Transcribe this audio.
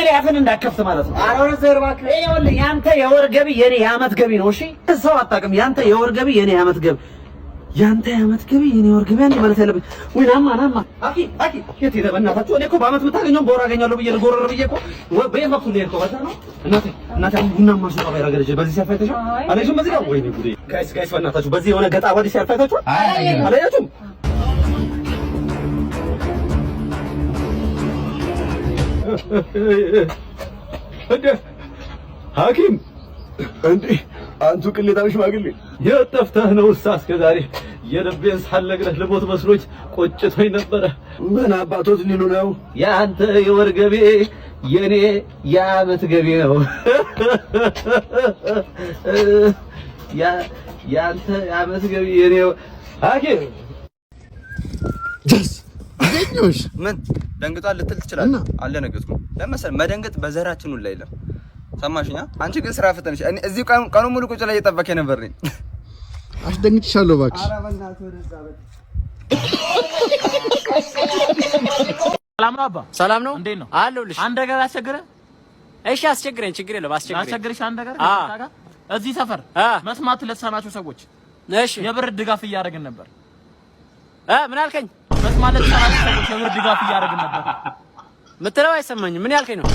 ላይ አፍን እንዳከፍት ማለት ነው። ይኸውልህ ያንተ የወር ገቢ የኔ የዓመት ገቢ ነው። እሺ ሰው አታውቅም። ያንተ የወር ገቢ የኔ የዓመት ገቢ፣ ያንተ የዓመት ገቢ የኔ የወር ገቢ አንዴ ማለት ያለብኝ። ወይ ናማ ናማ፣ አኪ አኪ፣ የት ሄደህ? በእናታችሁ እኔ እኮ በዓመት የምታገኘውን በወር አገኛለሁ ብዬ ልጎረር ብዬ እኮ በየት በኩል ነው የሄድከው? በዛ ነው። እናቴ እናቴ፣ አሁን ቡና ማሽኑ ባይራ ገረጀ በዚህ ሲያልፍ አይተሽዋል? አላየሽም? በዚህ ጋር ወይኔ ጉዴ! Guys, guys፣ በእናታችሁ በዚህ የሆነ ገጣ ባዲ ሲያልፍ አይታችኋል? አላያችሁም? እንዴ ሐኪም፣ እንዴ አንቱ ቅሌታም ሽማግሌ፣ የት ጠፍተህ ነው? እሳ እስከ ዛሬ የልቤን ሳልነግረህ ልሞት መስሎኝ ቆጭቶኝ ነበረ። ምን አባቶት ሊሉ ነው? የአንተ የወር ገቢ የኔ የዓመት ገቢ ነው። የአንተ የዓመት ገቢ የኔ ሐኪም ጀስ አገኘሁሽ። ምን ደንግጧል ልትል ትችላለህ። አልደነገጥኩም። ለመሰለህ መደንገጥ በዘራችን ሁላ የለም። ሰማሽኛ? አንቺ ግን ስራ ፍተንሽ። እኔ እዚህ ቀኑን ሙሉ ቁጭ ላይ እየጠበከኝ ነበር። እኔ አስደንግጥሻለሁ እባክሽ። ሰላም ነው አባ? ሰላም ነው። እንዴት ነው? አለሁልሽ። አንድ ነገር አስቸግረህ? እሺ አስቸግረኝ፣ ችግር የለውም አስቸግረኝ። አስቸግርሽ አንድ ነገር አ እዚህ ሰፈር መስማት ለተሳናቸው ሰዎች የብር ድጋፍ እያደረግን ነበር። ምን አልከኝ? መስማት ለተሳናቸው ሰዎች የብር ድጋፍ እያደረግን ነበር። ምትለው አይሰማኝም። ምን ያልከኝ ነው?